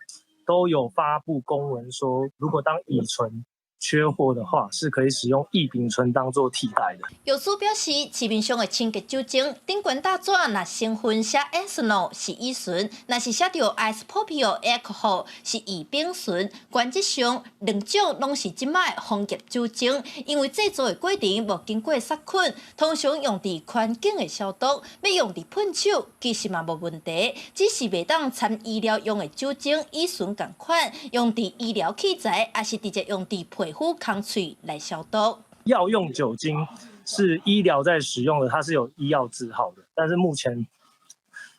都有發布公文說，如果當乙醇缺貨的話，是可以使用異丙醇當做替代的。藥師表示，市面上的清潔酒精頂懸大紙，若成分寫 ethanol 是乙醇，若是寫著 isopropyl alcohol 是異丙醇。原則上，兩種攏是這擺工業酒精，因為製作的過程無經過殺菌，通常用佇環境的消毒，欲用佇噴手其實嘛無問題，只是袂當摻醫療用的酒精乙醇仝款，用佇醫療器材，抑是直接用佇皮膚空喙來消毒。藥用酒精是醫療在使用的，它是有醫藥字號的，但是目前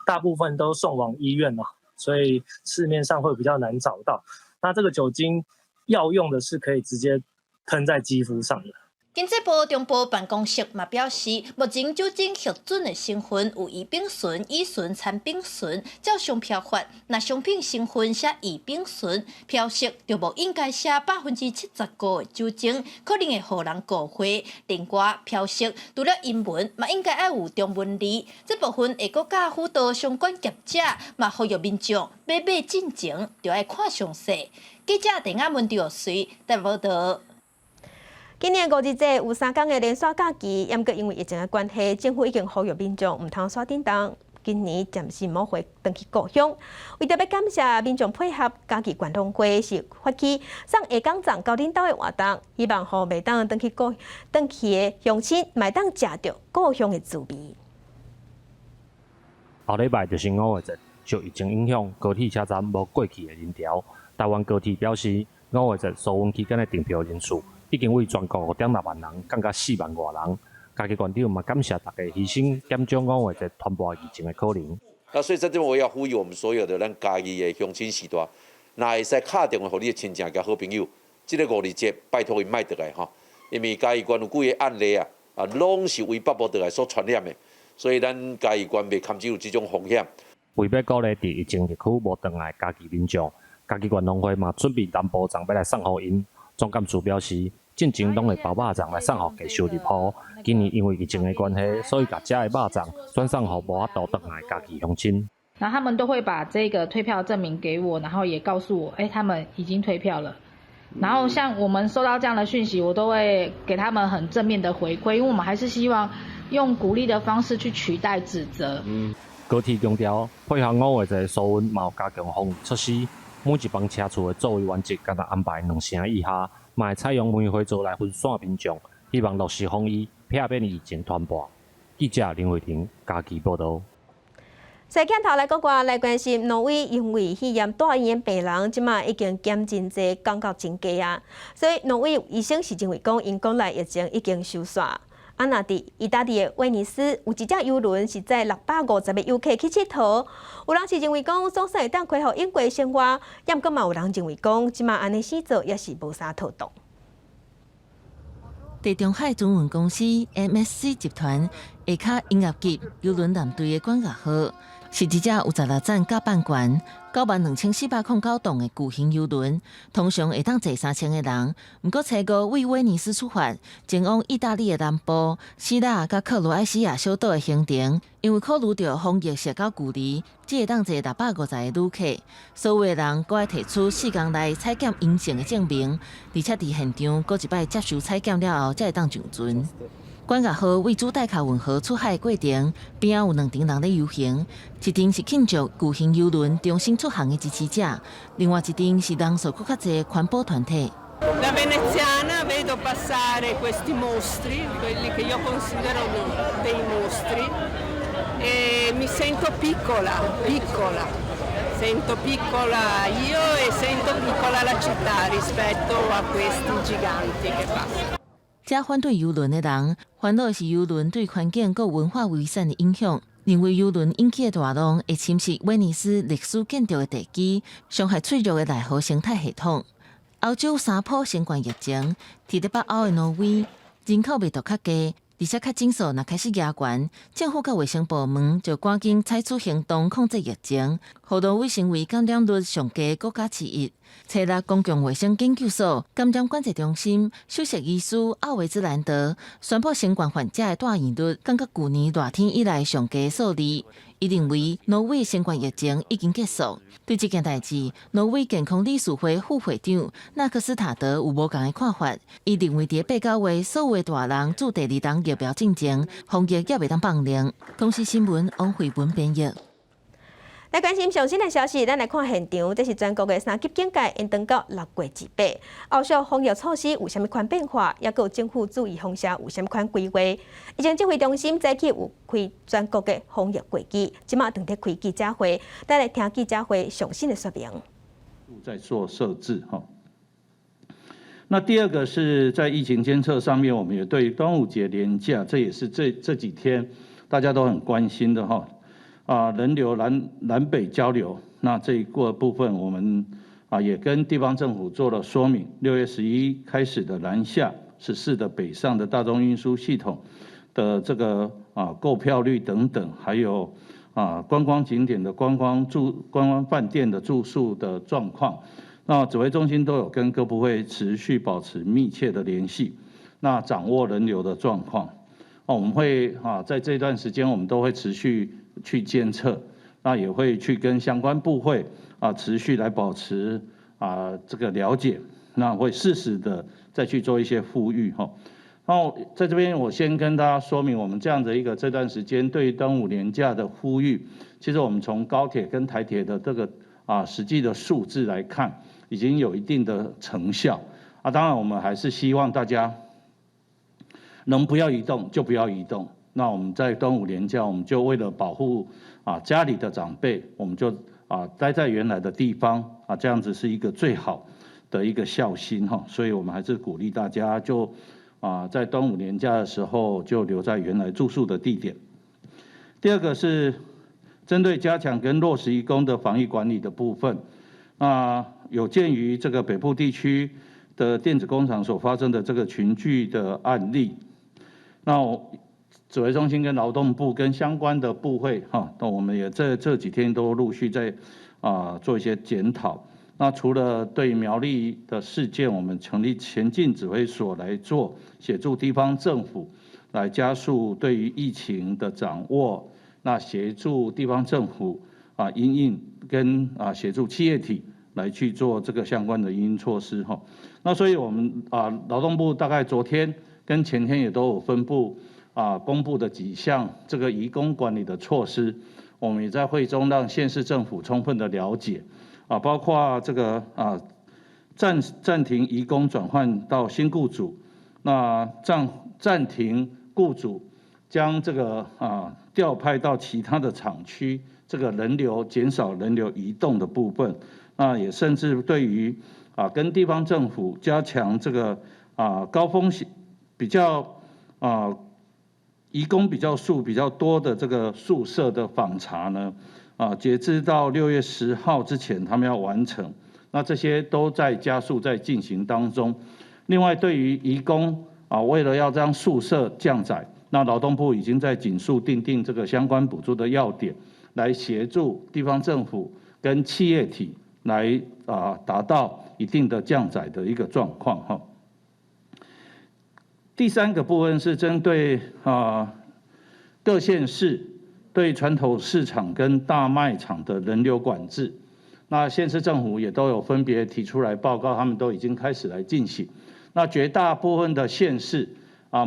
大部分都送往醫院了，所以市面上會比較難找到。那這個酒精藥用的是可以直接噴在肌膚上的。經濟部中部辦公室嘛表示，目前酒精核准的成分有異丙醇、乙醇、摻丙醇，照商標法，若商品成分寫異丙醇，標示就無應該寫75%的酒精，可能會予人誤會。另外，標示除了英文，嘛應該愛有中文字。這部分會閣較輔導相關業者，嘛呼籲民眾欲買進前，著愛看詳細。記者鄭亞文、劉瑞台報導。今年五二節有3天的連續假期，毋過因為疫情的關係，政府已經呼籲民眾毋通煞振動。今年暫時無回轉去故鄉。為著欲感謝民眾配合，嘉義縣農會是發起送下港粽到恁兜的活動，希望予袂當轉去故轉去的鄉親，嘛會當食著故鄉的滋味。後禮拜就是五月節，受疫情影響，高鐵車站無過去的人潮。台灣高鐵表示，五月節蘇運期間的訂票人數已經為全國5.6萬人降到4萬外人。嘉義縣長嘛感謝大家犧牲，減少五月節傳播疫情的可能。那所以在這邊我要呼籲我們所有的咱嘉義的鄉親序大，若會使敲電話予你的親戚佮好朋友，這个五二節拜託𪜶莫轉來吼，因為嘉義縣有幾个案例啊，攏是為北部轉來所傳染的，所以咱嘉義縣袂堪只有這種風險。為欲鼓勵佇疫情疫區無轉來嘉義民眾，嘉義縣農會嘛準備南部粽欲來送予𪜶。總幹事表示，進前攏會包肉粽來送予低收入戶，今年因為疫情的關係，所以共遮的肉粽轉送予無法度轉來嘉義鄉親。然後他們都會把這個退票證明給我，然後也告訴我，他們已經退票了。然後像我們收到這樣的訊息，我都會給他們很正面的回饋，因為我們還是希望用鼓勵的方式去取代指責。高鐵強調，配合五月節疏運，嘛有加強防疫措施。每一班車次的座位原則，干焦安排兩成以下，嘛會採用梅花座來分散民眾，希望落實防疫，避免疫情傳播。記者林慧婷嘉義報導。踅鏡頭來國外來關心，挪威因為肺炎住院的病人，這馬已經減真濟，降到真低啊。所以挪威醫生是認為講，𪜶國內疫情已經收煞。啊，若佇意大利的威尼斯有一隻郵輪是載650個遊客去𨑨迌，有人是認為講總算會當恢復正規生活，抑毋過嘛有人認為講，這馬按呢死做也是無啥妥當。地中海船運公司 MSC 集團下跤音樂級郵輪艦隊的管樂號，是一隻有16層甲半懸、92,409噸的巨型郵輪，通常會當坐3000個人。毋過初五為威尼斯出發，前往意大利的南部、希臘佮克羅埃西亞小島的行程，因為考慮著防疫社交距離，只會當坐650個旅客。所有的人閣愛提出4工內採檢陰性的證明，而且佇現場閣一擺接受採檢了後，才會當上船。管樂號為主帶卡運河出海的過程，邊仔有兩陣人咧遊行，一陣是慶祝巨型郵輪重新出航的支持者，另外一陣是人數閣較濟的環保團體。 Da veneziana vedo passare questi mostri, quelli che io considero dei mostri, e mi sento piccola, piccola. Sento piccola io e sento piccola la città rispetto a questi giganti che passano. 這反對郵輪的人，煩惱的是郵輪對環境佮文化遺產的影響，認為郵輪引起的大浪會侵蝕威尼斯歷史建築的地基，傷害脆弱的內河生態系統。歐洲三波新冠疫情，佇咧北歐的挪威，人口密度較低，而且確診數若開始加懸，政府佮衛生部門就趕緊採取行動控制疫情，予挪威成為感染率上低的國家之一。初六公共衛生研究所感染管制中心首席醫師奧維茲蘭德宣布，新冠患者的住院率降到舊年熱天以來上低數字。伊認為挪威新冠疫情已經結束。對這件代誌，挪威健康理事會副會長納克斯塔德有無仝的看法。伊認為佇8、9月，所有的大人注第二針疫苗進前，防疫猶袂當放寬。公視新聞王慧文編譯。來關心上新的消息，咱來看現場，這是全國的三級警戒延長到6月28。後續防疫措施有啥物款變化？抑閣有政府注意風險有啥物款規劃？疫情指揮中心早起有開全國的防疫會議，這馬正佇開記者會，咱來聽記者會上新的說明。在做設置哈。那第二個是在疫情監測上面，我們也對端午節連假，這也是這幾天大家都很關心的哈。啊，人流南北交流，那這一個部分我們也跟地方政府做了說明。6月11開始的南下，14的北上的大眾運輸系統的這個購票率等等，還有觀光景點的觀光住觀光飯店的住宿的狀況，那指揮中心都有跟各部會持續保持密切的聯繫，那掌握人流的狀況。我們會在這段時間，我們都會持續去監測，那也會去跟相關部會持續來保持這個了解，那會適時的再去做一些呼籲哈。那在這邊我先跟大家說明，我們這樣的一個這段時間對端午連假的呼籲，其實我們從高鐵跟台鐵的這個實際的數字來看，已經有一定的成效啊。當然，我們還是希望大家能不要移動就不要移動。那我們在端午連假，我們就為了保護家裡的長輩，我們就待在原來的地方啊，這樣子是一個最好的一個孝心哈。所以我們還是鼓勵大家就在端午連假的時候就留在原來住宿的地點。第二個是針對加強跟落實移工的防疫管理的部分，那有鑑於這個北部地區的電子工廠所發生的這個群聚的案例，那指揮中心跟勞動部跟相關的部會哈，那我們也這幾天都陸續在做一些檢討。那除了對苗栗的事件，我們成立前進指揮所來做協助地方政府來加速對於疫情的掌握，那協助地方政府因應跟協助企業體來去做這個相關的因應措施哈。那所以我們勞動部大概昨天跟前天也都有分布公布的幾項這個移工管理的措施，我們也在會中讓縣市政府充分的了解，包括這個暫停移工轉換到新雇主，那暫停雇主將這個調派到其他的廠區，這個人流減少人流移動的部分，那也甚至對於跟地方政府加強這個高風險比較移工比較數比較多的這個宿舍的訪查呢，截至到6月10號之前，他們要完成。那這些都在加速在進行當中。另外，對於移工為了要將宿舍降載，那勞動部已經在緊速訂定這個相關補助的要點，來協助地方政府跟企業體來達到一定的降載的一個狀況哈。第三個部分是針對各縣市對傳統市場跟大賣場的人流管制，那縣市政府也都有分別提出來報告，他們都已經開始來進行。那絕大部分的縣市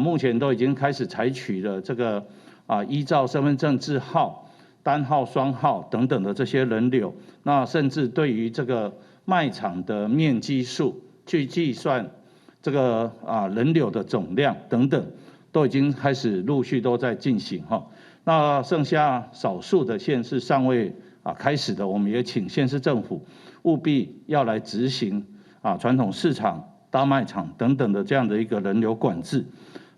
目前都已經開始採取了這個依照身份證字號、單號、雙號等等的這些人流，那甚至對於這個賣場的面積數去計算這個人流的總量等等，都已經開始陸續都在進行哈。那剩下少數的縣市尚未開始的，我們也請縣市政府務必要來執行傳統市場、大賣場等等的這樣的一個人流管制。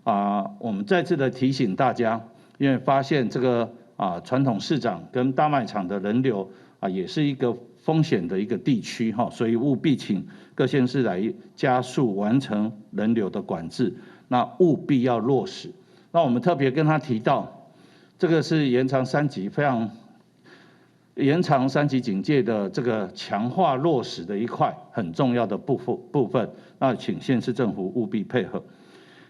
我們再次的提醒大家，因為發現這個傳統市場跟大賣場的人流也是一個風險的一個地區哈，所以務必請各縣市來加速完成人流的管制，那務必要落實。那我們特別跟他提到，這個是延長三級非常延長三級警戒的這個強化落實的一塊很重要的部分，那請縣市政府務必配合。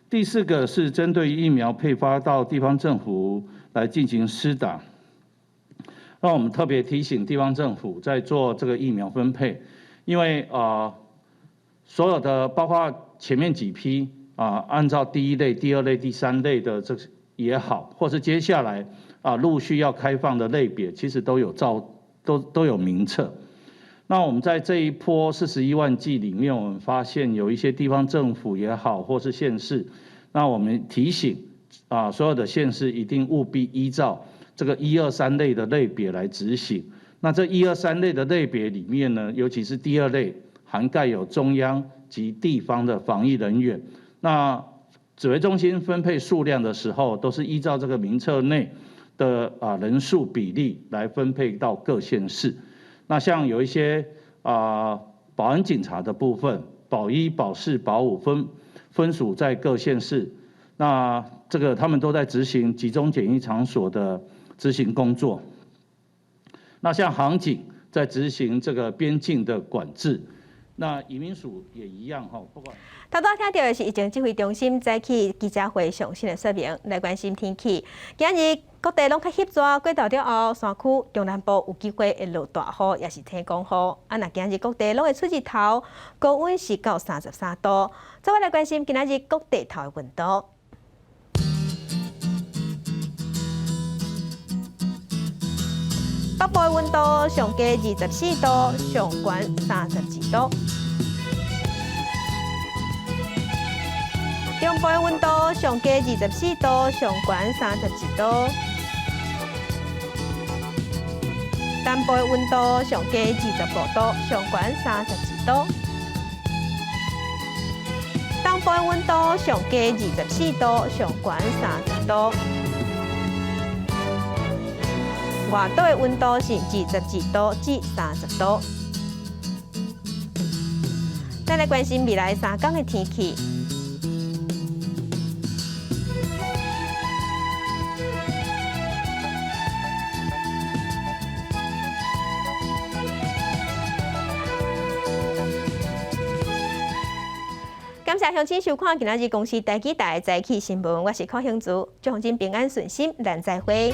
第四個是針對疫苗配發到地方政府來進行施打。那我們特別提醒地方政府在做這個疫苗分配，因為所有的包括前面幾批按照第一類、第二類、第三類的這也好，或是接下來陸續要開放的類別，其實都有都有名冊。那我們在這一波41萬劑裡面，我們發現有一些地方政府也好，或是縣市，那我們提醒所有的縣市一定務必依照這個1、2、3類的類別來執行。那這1、2、3類的類別裡面呢，尤其是第二類，涵蓋有中央及地方的防疫人員。那指揮中心分配數量的時候，都是依照這個名冊內的人數比例來分配到各縣市。那像有一些保安警察的部分，保1、保4、保5分屬在各縣市，那這個他們都在執行集中檢疫場所的執行工作。那像航警在執行這個邊境的管制，那移民署也一樣哈，不管。頭拄聽到的是疫情指揮中心早起記者會上新的說明，來關心天氣。今日各地攏較翕熱，過晝了後，山區中南部有機會會落大雨，也是天公雨。若今日各地攏會出日頭，高溫是到33度。再來關心今仔日各地頭的溫度。北部的溫度上低24度，上懸32度。中部的溫度上低24度，上懸32度。南部的溫度上低25度，上懸32度。東部的溫度上低24度，上懸30度。外島的溫度是22度至30度。咱來關心未來3天的天氣。感謝鄉親收看今仔日公視台語台的早起新聞，我是柯興竹，祝鄉親平安順心，咱再會。